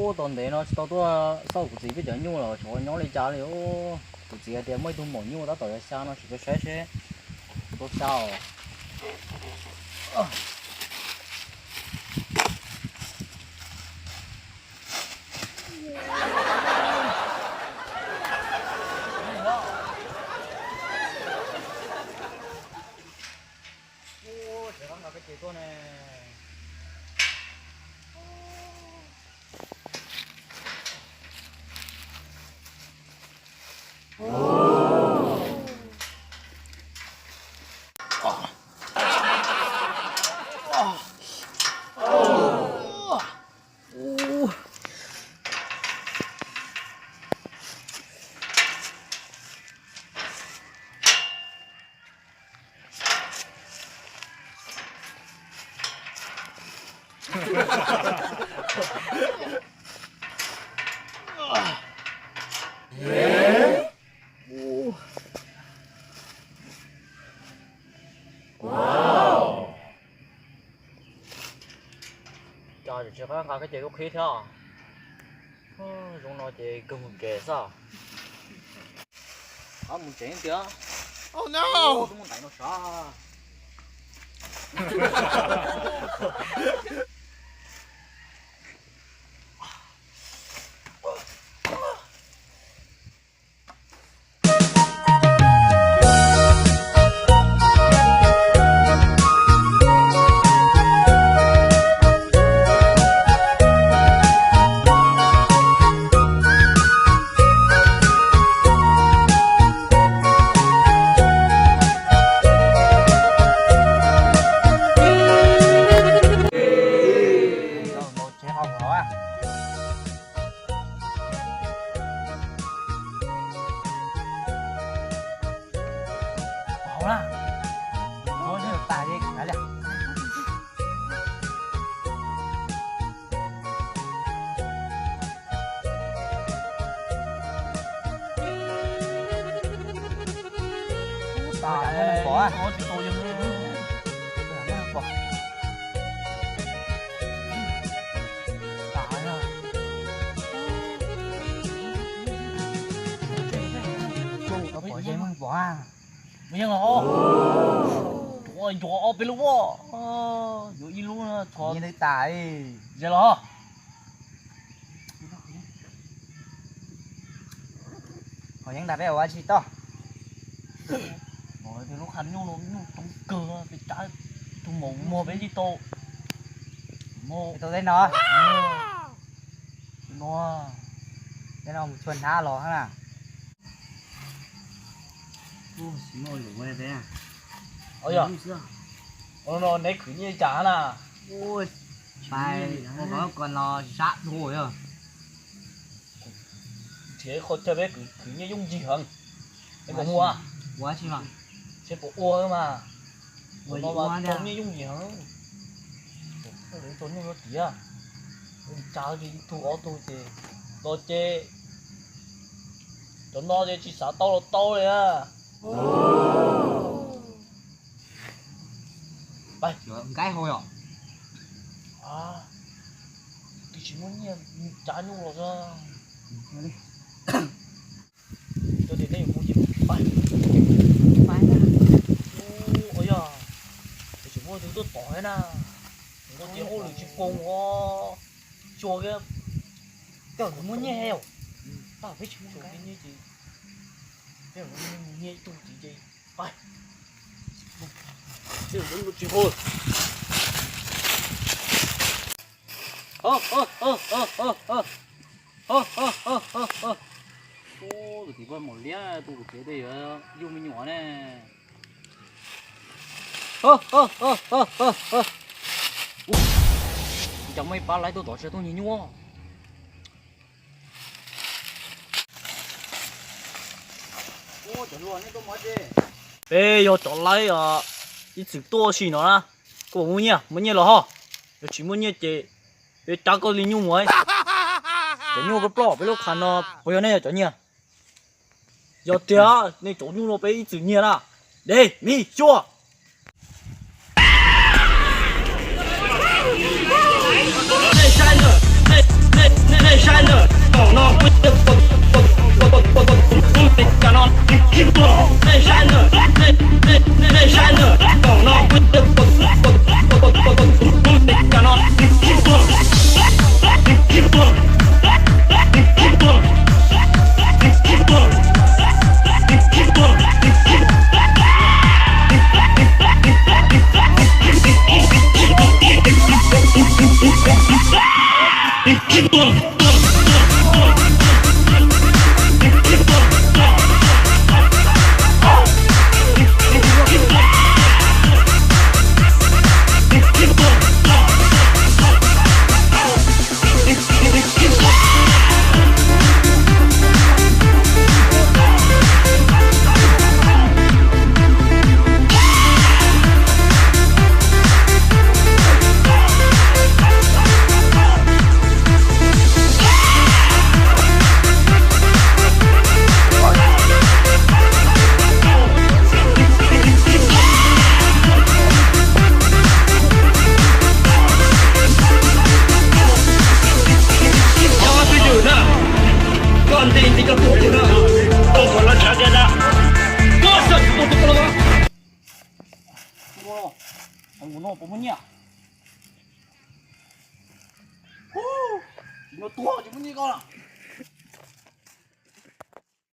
Ua tau ntev no tsis tau tuaj xauj kuv txiv peb cov nyuj los xyov nyob li cas li. Kuv txiv hais tias muaj ib tug maum nyuj tab tom yuav xya no, sim tuaj saib seb puas tau xya os. Ua, tsev qab nqa koj ces tuaj ne. Cas tsis qab nqa koj ces tuaj qhib thiab. Zoo no ces kawg mus kev xwb. Qab mus tsev tiag. Mus ntais no sav. Hauv na, hauv tas li kav liam. Mus yeej os. Ua, yog ob peb lub as. Yuav ib lub no thov. Ze los. Qhov yeeb nrag peb ua tsis tau. Lub qhov nyuj no nyuj coob kawg, peb cab tus maum muag peb li tau. Tau teb no. No, teb no mus txhua hnab los na. Yog no neb khwv nyiaj li cas na? Pais ua kom los sab dhau yog. Nrhiav qhov chaw peb khwv nyiaj yooj yim heev. Neb puas mus? Ua tsis mas. Seb puas ua mas. Ua no mas tau nyiaj yooj yim heev. Ua li tau nyuj rau tiav. Ua li cas ces ib tug ob tug ces los ces cov no ces tsis xav tau los tau li. Pais nkaib hau yom. Twb tsis muaj nyiaj cab nyuj los. Cov tias neb yuav mus ces pais. Pais na. Ua yog, tsis muaj tus tuaj tod na. Ua ces hauj lwm tsis foom os. Xyuas kiag, tej zaum muaj nyiaj os. Peb tsis muaj nyiaj ces, tej zaum muaj nyiaj ib tug tid ces pais. Tej zaum muaj tsis hau. Tus txiv poj maum liab tu kuv txiv twb yuav yug me nyuam ne. Cas muaj ib pab laib tuaj tod tsis tuaj nyiag nyuj. Peb yog cov laib ib txwm tuaj ua si no na, koj puas muaj nyiaj? Muaj nyiaj los ho, yog tsis muaj nyiaj ces peb cab koj li nyuj mus. Cov nyuj ploj ploj peb lub qhov no puas yog nej cov nyiaj? Yog tiag nej cov nyuj no peb ib txwm nyiag na. Dej, me xyuas. Tus no puas muaj nyiaj? Tus no tuag tsis muaj nyiaj ko.